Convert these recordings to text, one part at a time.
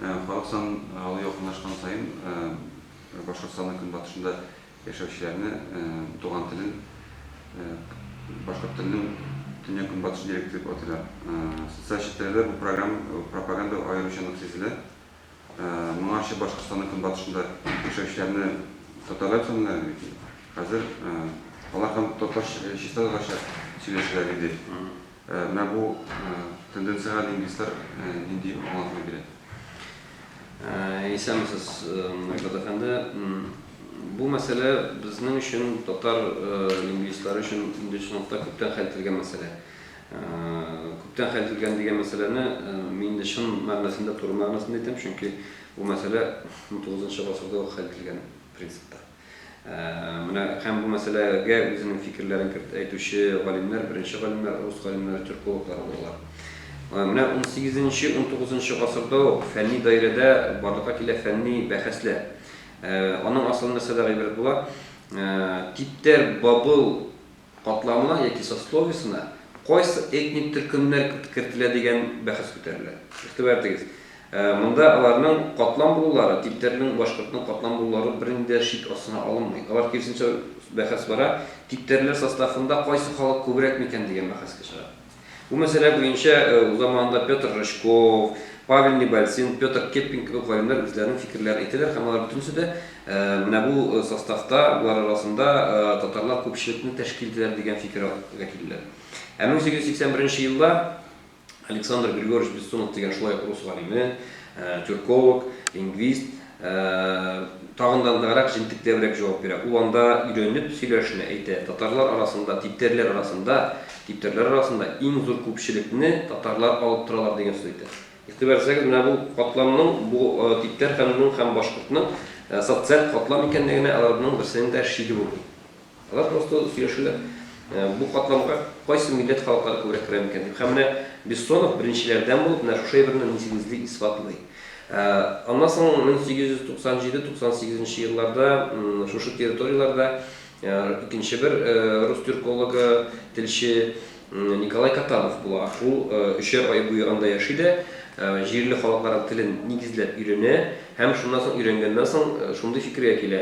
Халык санын алу якынлашкан саен Башкортстанның көнбатышында яшәүчеләрне туган телен башкорт теленең төньяк-көнбатыш диалекты дип атыйлар. Социаль челтәрләрдә бу программа пропаганда аеруча нык сизелә. Моңарчы Башкортстанның көнбатышында яшәүчеләрне татарлар дип саныйлар иде бит инде. Хәзер алар һәм татар чиста татарча сөйләшәләр иде. Менә бу тенденциягә лингвистлар нинди аңлатма бирә? Исәнмесез, Айбат әфәнде. Бу мәсьәлә безнең өчен, татар лингвистлары өчен инде чынлыкта күптән хәл ителгән мәсьәлә. Күптән хәл ителгән дигән мәсьәләне мин инде чын мәгънәсендә, туры мәгънәсендә әйтәм, чөнки бу мәсьәлә унтугызынчы гасырда ук хәл ителгән принципта. Менә һәм бу мәсьәләгә үзенең фикерләрен керт әйтүче галимнәр, беренче галимнәр, рус галимнәре, тюркологлар булалар. Менә унсигезенче, унтугызынчы гасырда ук фәнни даирәдә барлыкка килә фәнни бәхәсләр. Аның асылы нәрсәдә гыйбарәт була? Типтәр, бабыл катламына яки сословиесына кайсы этник төркемнәр кертелә дигән бәхәс күтәрелә. Игътибар итегез, монда аларның катлам булулары, типтәрнең, башкортның катлам булулары бернинди дә шик астына алынмый. Алар киресенчә бәхәс бара, типтәрләр составында кайсы халык күбрәк микән дигән бәхәскә чыга. Бу мәсьәлә буенча ул заманында Петр Рычков, Павел Небольсин, Петр Кеппин кебек галимнәр үзләренең фикерләрен әйтәләр һәм алар бөтенесе дә менә бу составта, болар арасында татарлар күпчелекне тәшкил итәләр дигән фикергә килделәр. Ә 1881 нче елда Александр Григорьевич Бессонов дигән шулай ук рус галиме, тюрколог, лингвист, Тагын да ныграк, җентекләбрәк җавап бирә. Ул анда өйрәнеп сөйләшне әйтә. Татарлар арасында, типтәрләр арасында, типтәрләр арасында иң зур күпчелекне татарлар алып торалар дигән сүз әйтә. Игътибар итсәгез, менә бу катламның, бу типтәр һәмнең һәм башкортның социаль катлам икәнлегенә аларның берсенең дә шиге булмый. Алар просто сөйләшәләр, бу катламга кайсы милләт халыклары күбрәк керә микән дип. Һәм менә Бессонов беренчеләрдән булып менә шушы әйберне нигезли, исбатлый. Аннан соң 1897-98 нче елларда шушы территорияләрдә икенче бер рус тюркологы, телче Николай Катанов була. Ул өчәр ай буе анда яши дә, җирле халыкларның телен нигезләп өйрәнә һәм шуннан соң өйрәнгәннән соң шундый фикергә килә,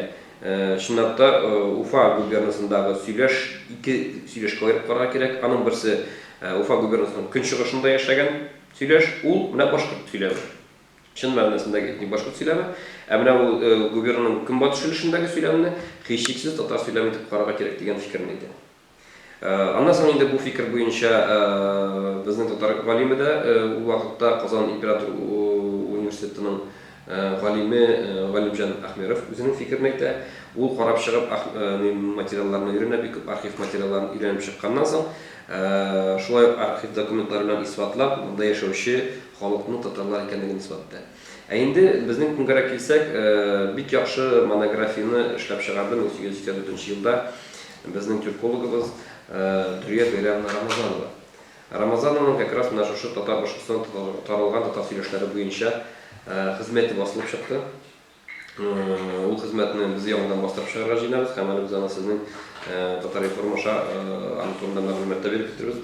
Чынлап та, Уфа губернасындагы сөйләш ике сөйләшкә аерып карарга кирәк. Аның берсе Уфа губернасының көнчыгышында яшәгән сөйләш, ул менә башкорт сөйләме. Чын мәгънәсендәге этник башкорт сөйләме. Ә менә ул губернаның көнбатыш өлешендәге сөйләмне һичшиксез татар сөйләме итеп карарга кирәк дигән фикерне әйтә. Аннан соң инде бу фикер буенча безнең татар галиме дә, ул вакытта Казан император университетының галиме Галимҗан Әхмеров үзенең фикерен әйтә. Ул карап чыгып материалларны өйрәнә, бик күп архив материалларын өйрәнеп чыкканнан соң, шулай ук архив документлары белән исбатлап, монда яшәүче халыкның татарлар икәнлеген исбат итә. Ә инде безнең көнгәрәк килсәк, бик яхшы монографияне эшләп чыгарды 1884 нче елда безнең тюркологыбыз Дөрия Бәйрәмовна Рамазанова. Рамазанованың как раз менә шушы татар Башкортстанда таралган татар сөйләшләре буенча хезмәте басылып чыкты. Ул хезмәтне без яңадан бастырып чыгарырга җыенабыз һәм әле без аны сезнең Татар-информ аша аның турында мәгълүмат та биреп китербез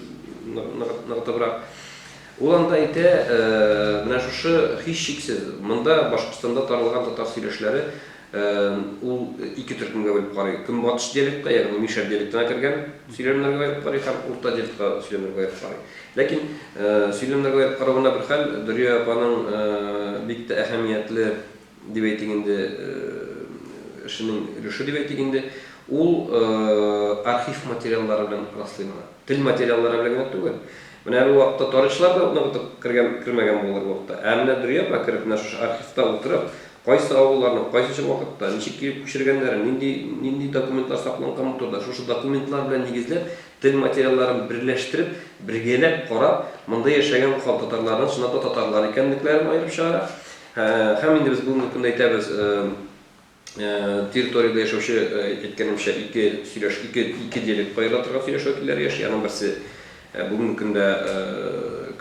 ныгытыбрак. Ул анда әйтә, менә шушы һичшиксез, монда Башкортстанда таралган татар сөйләшләре ул ике төркемгә бүлеп карый. Көнбатыш диалектка, ягъни мишәр диалектына кергән сөйләмнәргә аерып карый һәм урта диалектка сөйләмнәргә аерып карый. Ләкин сөйләмнәргә аерып каравына бер хәл, Дөрия апаның бик тә әһәмиятле дип әйтик инде, эшенең өлеше дип әйтик инде, ул архив материаллары белән раслый моны. Тел материаллары белән генә түгел. Менә әле ул вакытта тарихчылар да ныгытып кергән, кермәгән булыр ул вакытта. Ә менә Дөрия апа кереп, менә шушы архивта утырып, кайсы авылларның кайсынчы вакытта, ничек килеп күчергәннәрен, нинди, нинди документлар сакланган бу турыда, шушы документлар белән нигезләп, тел материалларын берләштереп, бергәләп карап, монда яшәгән татарларның чынлап та татарлар икәнлекләрен аерып чыгара. Һәм инде без бүгенге көндә әйтәбез, территориядә яшәүче, әйткәнемчә, ике сөйләш, ике, ике диалектка аерыла торган сөйләш вәкилләре яши. Аның берсе бүгенге көндә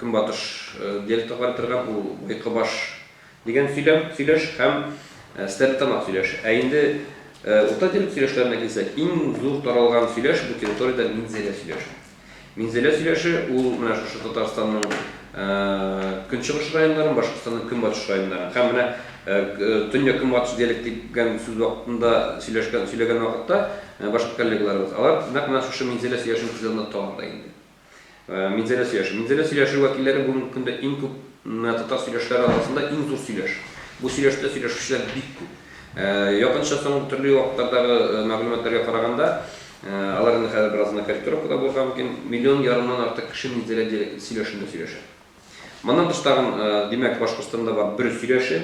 көнбатыш диалектка карый торган, ул Байкыбаш дигән сөйләм, сөйләш һәм Стәрлетамак сөйләше. Ә инде урта диалект сөйләшләренә килсәк, иң зур таралган сөйләш бу территориядә Минзәлә сөйләше. Минзәлә сөйләше, ул менә шушы Татарстанның көнчыгыш районнарын, Башкортстанның көнбатыш районнарын. Һәм менә төньяк-көнбатыш диалект дигән сүз вакытында сөйләшкән, сөйләгән вакытта башкорт коллегаларыбыз, алар нәкъ менә шушы Минзәлә сөйләшен күз алдына тоталар да инде. Минзәлә сөйләше. Минзәлә сөйләше вәкилләре бүгенге көндә иң күп менә татар сөйләшләре арасында иң зур сөйләш. Бу сөйләштә сөйләшүчеләр бик күп. Якынча соңгы төрле вакытлардагы мәгълүматларга караганда, алар инде хәзер бераз гына корректировкада булырга мөмкин, миллион ярымнан артык кеше Минзәлә сөйләшендә сөйләшә. Моннан тыш тагын, димәк, Башкортстанда бар Бөре сөйләше,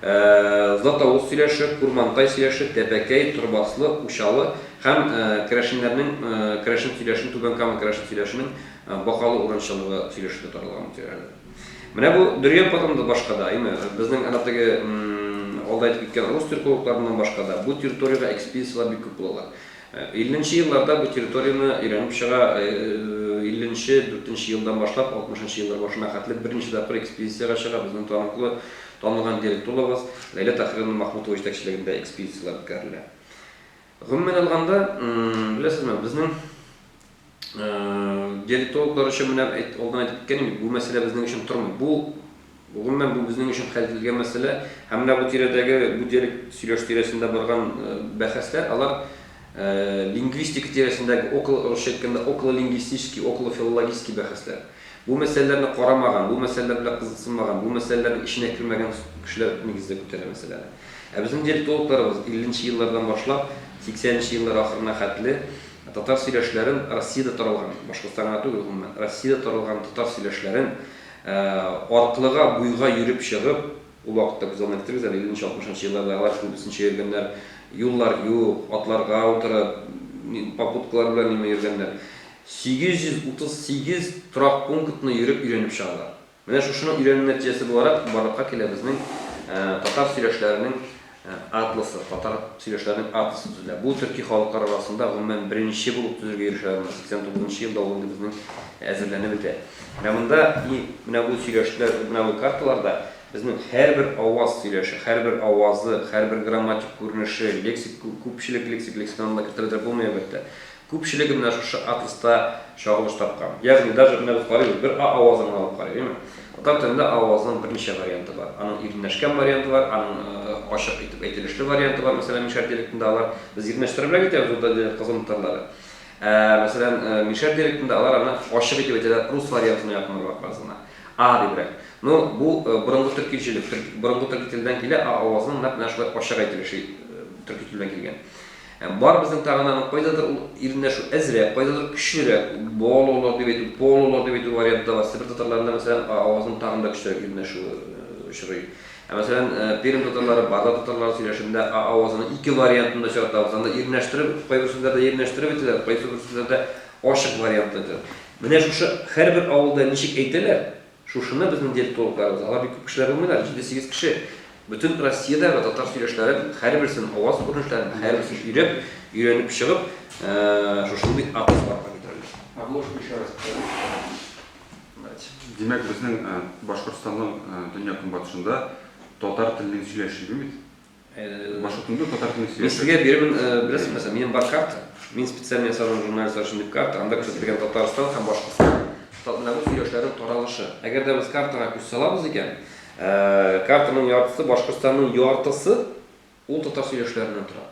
Златоуст сөйләше, Курмантай сөйләше, Тәбәкәй, Торбаслы, Учалы һәм керәшеннәрнең керәшен сөйләшен, Түбән Кама керәшен сөйләшенең Бакалы урынчылыгы сөйләше дә таралган бу тирәләрдә. Менә бу Дөрьян потомда башка да, әйме, безнең әнә теге алда әйтеп киткән рус тюркологларыннан башка да бу территориягә экспедицияләр бик күп булалар. 50 нче елларда бу территорияне өйрәнеп чыга, 50 нче, дүртенче елдан башлап 60 нчы еллар башына хәтле берничә тапкыр экспедициягә чыга безнең таныклы, танылган диалектологыбыз Ләйлә Таһировна Махмутова җитәкчелегендә экспедицияләр үткәрелә. Гомумән алганда, беләсезме, безнең диалектологлар өчен менә әйт, алдан әйтеп киткән идем, бу мәсьәлә безнең өчен тормый. Бу гомумән бу безнең өчен хәл ителгән мәсьәлә. Һәм менә бу тирәдәге, бу диалект сөйләш тирәсендә барган бәхәсләр, алар лингвистика тирәсендәге около, русча әйткәндә, окололингвистический, околофилологический бәхәсләр. Бу мәсьәләләрне карамаган, бу мәсьәләләр белән кызыксынмаган, бу мәсьәләләрнең эченә кермәгән кешеләр нигездә күтәрә мәсьәләне. Ә безнең диалектологларыбыз 50 нче еллардан башлап 80 нче еллар ахырына хәтле татар сөйләшләрен Россиядә таралган, Башкортстан гына түгел, гомумән, Россиядә таралган татар сөйләшләрен аркылыга, буйга йөреп чыгып, ул вакытта күз алдына китерегез әле, 50 нче, 60 нчы елларда алар күбесенчә йөргәннәр, юллар юк, атларга утырып, попуткалар белән ниме йөргәннәр. 838 торак пунктны йөреп өйрәнеп чыгалар. Менә шушының өйрәнү нәтиҗәсе буларак барлыкка килә безнең татар сөйләшләренең атласы, татар сөйләшләренең атласы төзелә. Бу төрки халыклар арасында гомумән беренче булып төзергә ирешәләр моны. 89 нчы елда ул инде безнең әзерләнеп бетә. Менә монда и менә бу сөйләшләр, менә бу карталарда безнең һәрбер аваз сөйләше, һәрбер авазы, һәрбер грамматик күренеше, лексик, күпчелек лексик лексиконны да кертеп бетереп булмый, әлбәттә. Күпчелеге менә шушы атласта чагылыш тапкан. Ягъни даже менә без карыйбыз, бер а авазын гына алып карыйк, әйеме? Татар телендә а авазының берничә варианты бар. Аның иренләшкән варианты бар, аның ачык итеп әйтелешле варианты бар. Мәсәлән, мишәр диалектында алар без иренләштеребрәк әйтәбез, урта диалект Казан татарлары. Ә, мәсәлән, мишәр диалектында алар аны ачык итеп әйтәләр, рус вариантына якынрак бераз гына. А дибрәк. Ну, бу борынгы төрки җелек, борынгы төрки телдән килә, а авазының нәкъ менә шулай ачык әйтелеше төрки телдән килгән. Бар безнең тагын аның кайдадыр ул иренләшү әзрәк, кайдадыр көчлерәк, балалар дип әйтү, балалар дип әйтү варианты да бар. Себер татарларында, мәсәлән, авазның тагын да көчлерәк иренләшүе очрый. Ә мәсәлән, Пермь татарлары, Барда татарлары сөйләшендә а авазының ике вариантын да очратабыз. Анда иренләштереп, кайбер сүзләрдә иренләштереп әйтәләр, кайсы бер сүзләрдә ачык вариантта әйтәләр. Менә шушы һәрбер авылда ничек әйтәләр, Шушыны безнең диалектологларыбыз, алар бик күп кешеләр булмыйлар, җиде-сигез кеше, бөтен Россиядәге татар сөйләшләрен һәрберсен, аваз күренешләрен һәрберсен өйрәп, өйрәнеп чыгып, шушындый атлас барлыкка китерәләр. Обложку еще раз покажите. Давайте. Димәк, безнең Башкортстанның төньяк-көнбатышында татар теленең сөйләше юк бит? Башкортстанда татар телен Мин сезгә бирермен, беләсезме, нәрсә, минем бар карта. Мин специально ясадым журналистлар өчен дип карта. Анда күрсәтелгән Татарстан һәм Башкортстан. Менә бу сөйләшләрнең таралышы. Әгәр дә без картага күз салабыз икән, картаның яртысы, Башкортстанның яртысы ул татар сөйләшләреннән тора.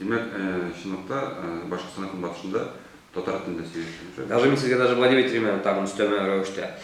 Димәк, чынлыкта Башкортстанның көнбатышында татар телендә сөйләшә. Даже мин сезгә даже болай дип әйтер идем, тагын өстәмә рәвештә.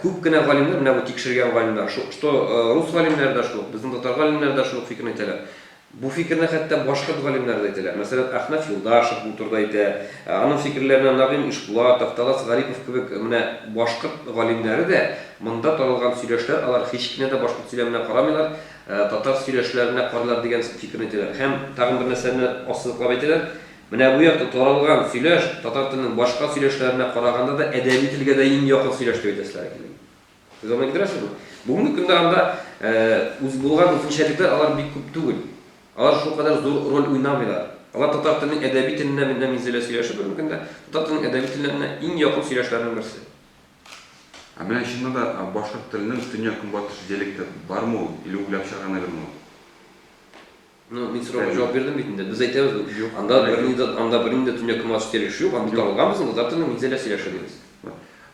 Күп кенә галимнәр, менә бу тикшергән галимнәр, что рус галимнәре дә шул ук, безнең татар галимнәре дә шул ук фикерне әйтәләр. Бу фикерне хәтта башкорт галимнәре дә әйтәләр. Мәсәлән, Әхнәф Юлдашев бу турыда әйтә. Аның фикерләренә Нагыйм Ишбулатов, Талас Гарипов кебек менә башкорт галимнәре дә монда таралган сөйләшләр, алар һич кенә дә башкорт сөйләменә карамыйлар, Татар сөйләшләренә карыйлар дигән фикерне әйтәләр. Һәм тагын бер нәрсәне ассызыклап әйтәләр, менә бу якта таралган сөйләш татар теленең башка сөйләшләренә караганда да әдәби телгә дә иң якын сөйләш дип әйтәселәр килә. Күз алдына китерәсезме? Бүгенге көндә анда үз булган үзенчәлекләр алар бик күп түгел. Алар шулкадәр зур роль уйнамыйлар. Алар татар теленең әдәби теленә, менә Минзәлә сөйләше бүгенге көндә татар теленең әдәби теленә иң якын сөйләшләрнең берсе. Ә менә чыннан да башкорт теленең төньяк-көнбатыш диалекты бармы ул, или уйлап чыгарган әйберме ул? Ну, мин сорауга җавап бирдем бит инде. Без әйтәбез, анда бернинди анда бернинди төньяк-көнбатыш диалекты юк, анда таралган безнең татар теленең Минзәлә сөйләше дибез.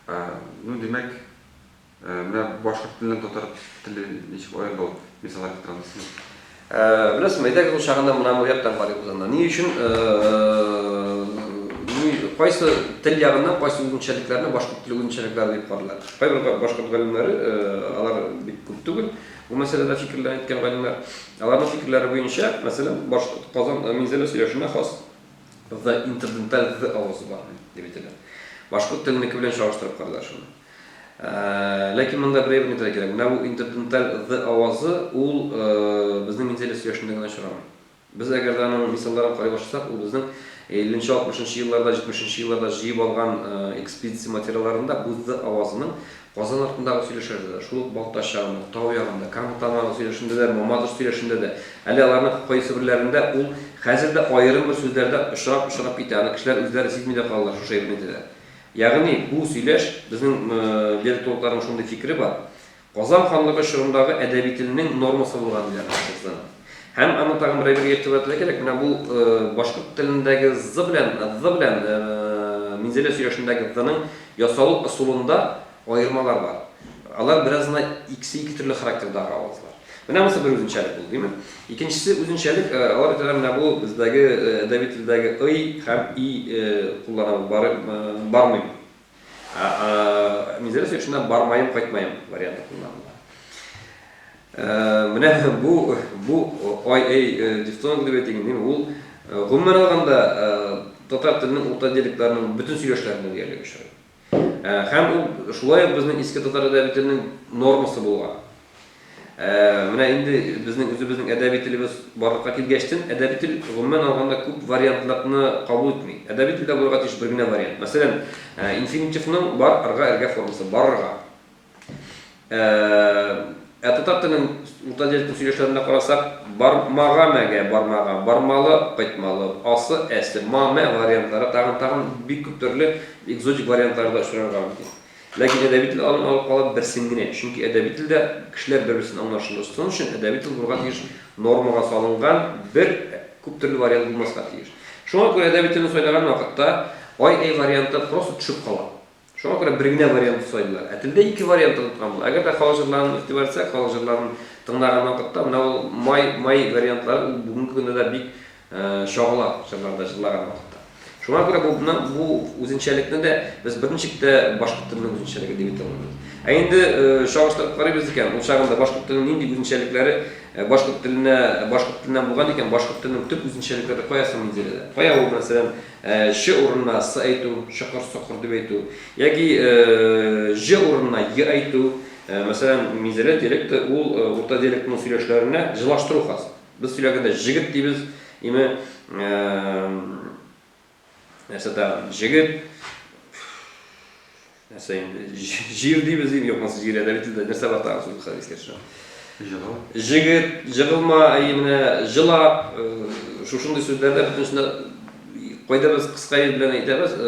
Ну, димәк, менә башкорт теленнән татар теле ничек аерыла ул? Мисаллар китерә аласызмы? Беләсезме, әйдәгез ул чагында менә бу яктан карыйбыз анда. Ни өчен кайсы тел ягыннан кайсы үзенчәлекләрне башкорт теле үзенчәлекләре дип карыйлар? Кайбер башкорт галимнәре, алар бик күп түгел, бу мәсьәләдә фикерләрен әйткән галимнәр. Аларның фикерләре буенча, мәсәлән, башкорт Казан Минзәлә сөйләшенә хас The интерденталь the авазы бар дип әйтәләр. Башкорт теленеке белән чагыштырып карыйлар шуны. Ләкин монда бер әйберне әйтергә кирәк. Менә бу интерденталь the авазы ул безнең Минзәлә сөйләшендә генә очрамый. Без әгәр дә аның мисалларын карый башласак, ул безнең 50-60 елларда, 70 елларда җыеп алган экспедиция материалларында бу the авазының Казан артындагы сөйләшләрдә дә, шул ук Балтач ягында, Тау ягында, Кама Тамагы сөйләшендә дә, Мамадыш сөйләшендә дә, әле аларның кайсыберләрендә ул хәзер дә аерым бер сүзләрдә очрап-очрап китә, аны кешеләр үзләре сизми дә калалар, шушы әйберне әйтәләр. Ягъни бу сөйләш, безнең диалектологларның шундый фикере бар, Казан ханлыгы чорындагы әдәби телнең нормасы булган диләр З-ны. Һәм аны тагын бер әйбергә игътибар итәргә кирәк, менә бу башкорт телендәге з белән, з белән Минзәлә сөйләшендәге з-ның ясалу ысулында аермалар бар. Алар бераз гына икесе ике төрле характердагы авазлар. Менә монысы бер үзенчәлек булды, димме? Икенчесе үзенчәлек, алар әйтәләр, менә бу бездәге әдәби телдәге ый һәм и кулланабыз, бармыйм. Ә Минзәлә сөйләшендә бармаем, кайтмаем варианты кулланыла. Менә бу бу ай эй дифтонг дип әйтик инде, ул гомумән алганда татар теленең урта диалектларының бөтен сөйләшләрендә диярлек очрый. Һәм ул шулай ук безнең иске татар әдәби теленең нормасы булган. Менә инде безнең үзебезнең әдәби телебез барлыкка килгәчтен, әдәби тел гомумән алганда күп вариантлыкны кабул итми. Әдәби телдә булырга тиеш бер генә вариант. Мәсәлән, инфинитивның бар ырга эргә формасы, барырга. Ә татар теленең урта диалектның сөйләшләренә карасак, бармага мәгә, бармага, бармалы, кайтмалы, асы, әсе, ма, мә вариантлары тагын-тагын бик күп төрле экзотик вариантлары да очрарга мөмкин. Ләкин әдәби тел алын алып кала берсен генә, чөнки әдәби телдә кешеләр бер-берсен аңлашылышсын өчен әдәби тел булырга тиеш нормага салынган бер күп төрле вариант булмаска тиеш. Шуңа күрә әдәби телне сайлаган вакытта ай-әй варианты просто төшеп кала. Шуңа күрә бер генә вариантны сайлыйлар. Ә телдә ике вариант та тоткан була. Әгәр дә халык җырларын игътибар итсәк, халык җырларын тыңлаган вакытта менә ул май, май вариантлары ул бүгенге көндә дә бик чагыла җырларда җырлаган вакытта. Шуңа күрә бу бу үзенчәлекне дә без берничек тә башкорт теленең үзенчәлеге дип әйтә алмыйбыз. Ә инде чагыштырып карыйбыз икән, ул чагында башкорт теленең нинди үзенчәлекләре башкорт теленә башкорт теленнән булган икән, башкорт теленең төп үзенчәлекләре кая соң Минзәләдә? Кая ул, мәсәлән, ч урынына с әйтү, чокыр, сокыр дип әйтү, яки ж урынына й әйтү, мәсәлән, Минзәлә диалекты ул урта диалектның сөйләшләренә җылаштыру хас. Без сөйләгәндә җегет дибез, име, нәрсә тагын, җегет, нәрсә инде, җир дибез инде, юк, монысы җир әдәби телдә, нәрсә бар тагын сүз хәзер искә төшә. Җыгыл. Җегет, җыгылма, әйе, менә җыла, шушындый сүзләрдә бөтенесендә кайда без кыска й белән әйтәбез, е,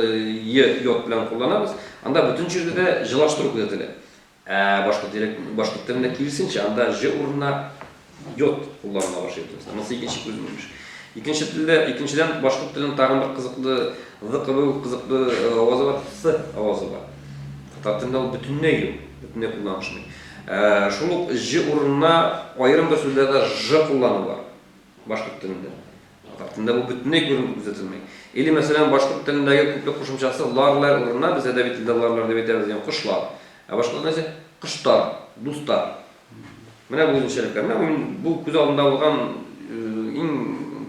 йод белән кулланабыз, анда бөтен җирдә дә җылаштыру күзәтелә. Ә башкорт диалект, башкорт телендә киресенчә, анда ж урынына йод кулланыла башлый бөтенесе. Монысы икенче күренеш. Икенче телдә, икенчедән, башкорт теленең тагын бер кызыклы, з кебек үк кызыклы авазы бар, с авазы бар. Татар телендә ул бөтенләй юк, бөтенләй кулланышмый. Шул ук ж урынына аерым бер сүзләрдә ж куллану бар. Башкорт телендә. Татар телендә бу бөтенләй күренеп күзәтелми. Или, мәсәлән, башкорт телендәге күплек кушымчасы лар-ләр урынына без әдәби телдә лар-ләр дип әйтәбез, ягъни кошлар. Ә башкорт телендә исә коштар, дустар. Менә бу үзенчәлекләр. Менә мин бу күз алдында булган иң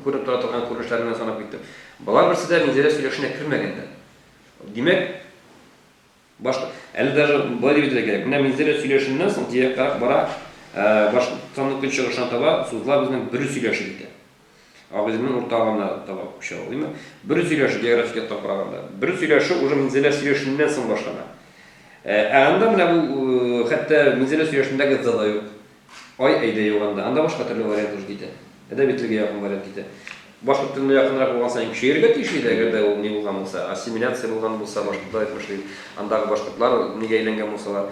күренеп тора торган күренешләрне генә санап киттем. Болар берсе дә Минзәлә сөйләшенә кермәгән дә. Димәк, Башка, әле даже болай дип әйтергә кирәк, менә Минзәлә сөйләшеннән соң тирәккәрәк бара, Башкортстанның көнчыгышына таба сузыла безнең Бөре сөйләше китә. Агыйделнең урта агымына таба күчә ул, димме? Бөре сөйләше географик яктан караганда. Бөре сөйләше уже Минзәлә сөйләшеннән соң башлана. Ә анда менә бу хәтта Минзәлә сөйләшендәге з да юк. Ай, әйдә юк анда. Анда башка төрле вариант уже китә. Әдәби телгә якын вариант китә. Башкорт теленә якынрак булган саен көчәергә тиеш иде, әгәр дә ул ни булган булса, ассимиляция булган булса, башкортлар әйтмешли, андагы башкортлар нигә әйләнгән булсалар,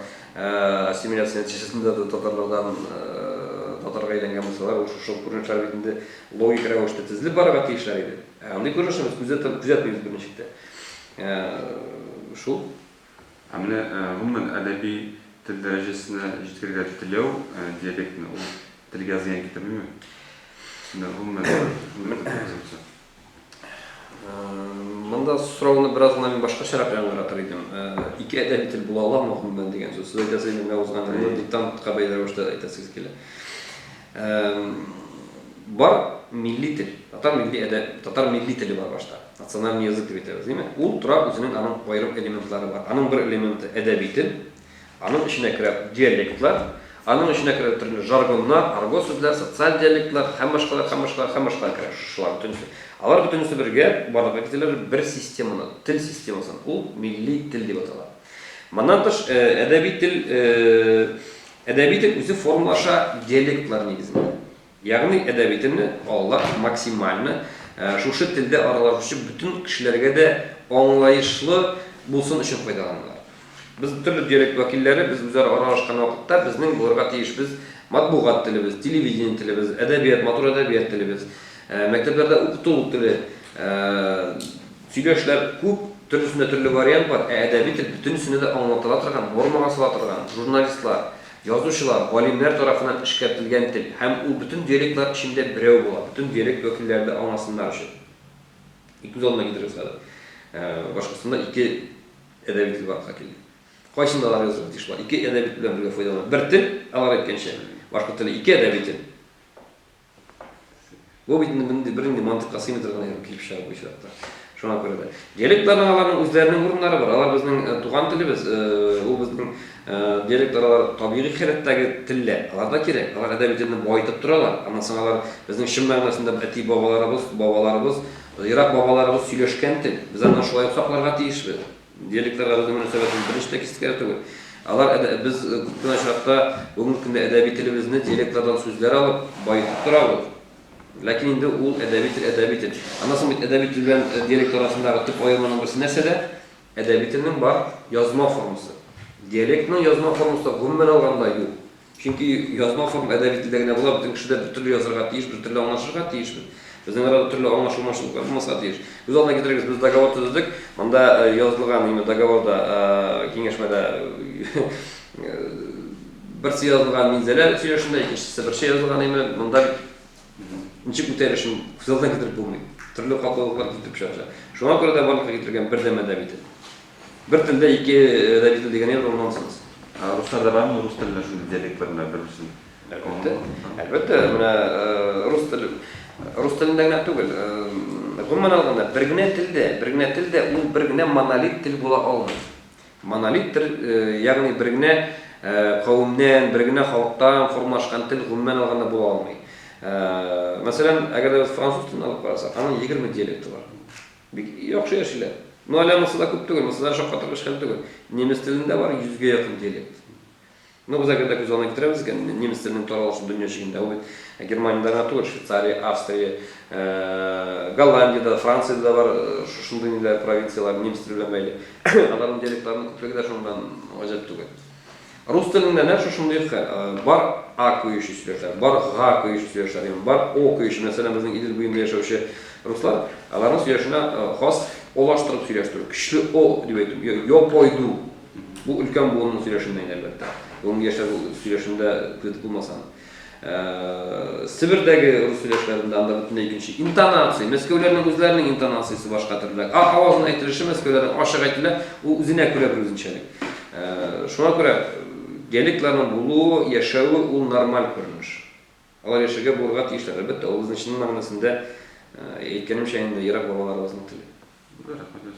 ассимиляция нәтиҗәсендә дә татарлардан татарга әйләнгән булсалар, ул шушы күренешләр бит инде логик рәвештә тезелеп барырга тиешләр иде. Ә андый күренешне без күзәтмибез берничек тә. Шул. Ә менә гомумән әдәби тел дәрәҗәсенә җиткерергә теләү диалектны ул телгә зыян китермиме? Менә гомумән шундый позиция. Монда сорауны бераз гына мин башкачарак яңгыратыр идем. Ике әдәби тел була аламы гомумән дигән сүз. Сез әйтәсез инде, менә узган елны диктантка бәйле рәвештә әйтәсегез килә. Бар милли тел, татар милли әдәб, татар милли теле бар башта. Национальный язык дип әйтәбез, димме? Ул тора үзенең аның аерым элементлары бар. Аның бер элементы әдәби тел, аның эченә керә диалектлар, аның эченә керә төрле жаргоннар, арго сүзләр, социаль диалектлар һәм башкалар, һәм башкалар, һәм башкалар керә. Шушылар бөтенесе. Алар бөтенесе бергә барлыкка китерәләр бер системаны, тел системасын. Ул милли тел дип атала. Моннан тыш, әдәби тел, әдәби тел үзе формалаша диалектлар нигезендә. Ягъни әдәби телне алалар максимально шушы телдә аралашучы бөтен кешеләргә дә аңлаешлы булсын өчен файдаланалар. Без төрле диалект вәкилләре, без үзара аралашкан вакытта безнең булырга тиеш без матбугат телебез, телевидение телебез, әдәбият, матур әдәбият телебез, мәктәпләрдә укыту теле, сөйләшләр күп, төрлесендә төрле вариант бар, ә әдәби тел бөтенесенә дә аңлатыла торган, нормага сала торган, журналистлар, Язучылар, галимнәр тарафыннан эшкәртелгән тел һәм ул бөтен диалектлар эчендә берәү була, бөтен диалект вәкилләре дә аңласыннар өчен. И күз алдына китерегез хәзер, Башкортстанда ике әдәби тел барлыкка килде. Кайсында алар язырга тиеш була? Ике әдәби тел белән бергә файдалана. Бер тел, алар әйткәнчә, башкорт теле ике әдәби тел. Бу бит инде бернинди мантыйкка сыймый торган әйбер килеп чыга бу очракта. Шуңа күрә дә. Диалектларның аларның үзләренең урыннары бар. Алар безнең э, туган телебез, э, ул безнең э, диалектлар алар табигый халәттәге телләр. Алар да кирәк. Алар әдәби телне баетып торалар. Аннан соң алар безнең чын мәгънәсендә әти бабаларыбыз, бабаларыбыз, ерак бабаларыбыз сөйләшкән тел. Без аны шулай ук сакларга тиешбез. Диалектларга безнең мөнәсәбәтебез берничек тә кискәре түгел. Алар әдә без күп кенә очракта бүгенге көндә әдәби телебезне диалектлардан сүзләр алып, баетып торабыз. Ләкин инде ул әдәби тел әдәби тел. Аннан соң бит әдәби тел белән диалект арасындагы төп аерманың берсе нәрсәдә? Әдәби телнең бар язма формасы. Диалектның язма формасы гомумән алганда юк. Чөнки язма форма әдәби телдә генә була, бөтен кеше дә бертөрле язырга тиеш, бертөрле аңлашырга тиешбез. Безнең арада төрле аңлашылмаучылыклар булмаска тиеш. Күз алдына китерегез, без договор төзедек, монда язылган именно договорда, киңәшмәдә берсе язылган Минзәлә сөйләшендә, икенчесе берчә язылган именно, монда бит ничек үтәлешен күз алдына китереп булмый. Төрле катлаулыклар килеп чыгачак. Шуңа күрә дә барлыкка китерелгән бердәм әдәби тел. Бер телдә ике әдәби тел дигән әйбер ул нонсенс. Ә русларда бармы рус теленә шундый диалектлар менә бер-берсен? Әлбәттә. Әлбәттә, менә рус теле, рус телендә генә түгел, гомумән алганда, бер генә телдә, бер генә телдә ул бер генә монолит тел була алмый. Монолит тел, ягъни бер генә кавемнән, бер генә халыктан формалашкан тел гомумән алганда була алмый. Мәсәлән, әгәр дә без француз телен алып карасак, аның 20 диалекты бар. Бик яхшы яшиләр. Ну, әле анысы да күп түгел, монысы да шаккатыргыч хәл түгел. Немец телендә бар йөзгә якын диалект. Ну, без әгәр дә күз алдына китерәбез икән, немец теленең таралышы дөнья чигендә, ул бит Германиядә генә түгел, Швейцария, Австрия, Голландиядә, Франциядә дә бар шушындый ниләр, провинцияләр немец теле белән бәйле. Аларның диалектларының күплеге дә шуннан гаҗәп түгел. Рус телендә нәкъ шушындый ук хәл. Бар а көюче сөйләшләр, бар га көюче сөйләшләр, ягъни бар о көюче. Мәсәлән, безнең Идел буенда яшәүче руслар, аларның сөйләшенә хас олаштырып сөйләштерү, көчле о дип әйтү, йо пойду. Бу өлкән буынның сөйләшендә инде, әлбәттә. Бүгенге яшьләр сөйләшендә күзәтеп булмас аны. Себердәге рус сөйләшләрендә анда бөтенләй икенче интонация. Мәскәүләрнең үзләренең интонациясе башка төрлерәк. А авазын әйтелеше мәскәүләрнең ачык әйтелә, ул үзенә күрә бер үзенчәлек. Шуңа күрә диалектларның булуы, яшәве ул нормаль күренеш. Алар яшәргә булырга тиешләр. Әлбәттә, ул безнең чын мәгънәсендә, әйткәнемчә инде, ерак бабаларыбызның теле. Рәхмәт.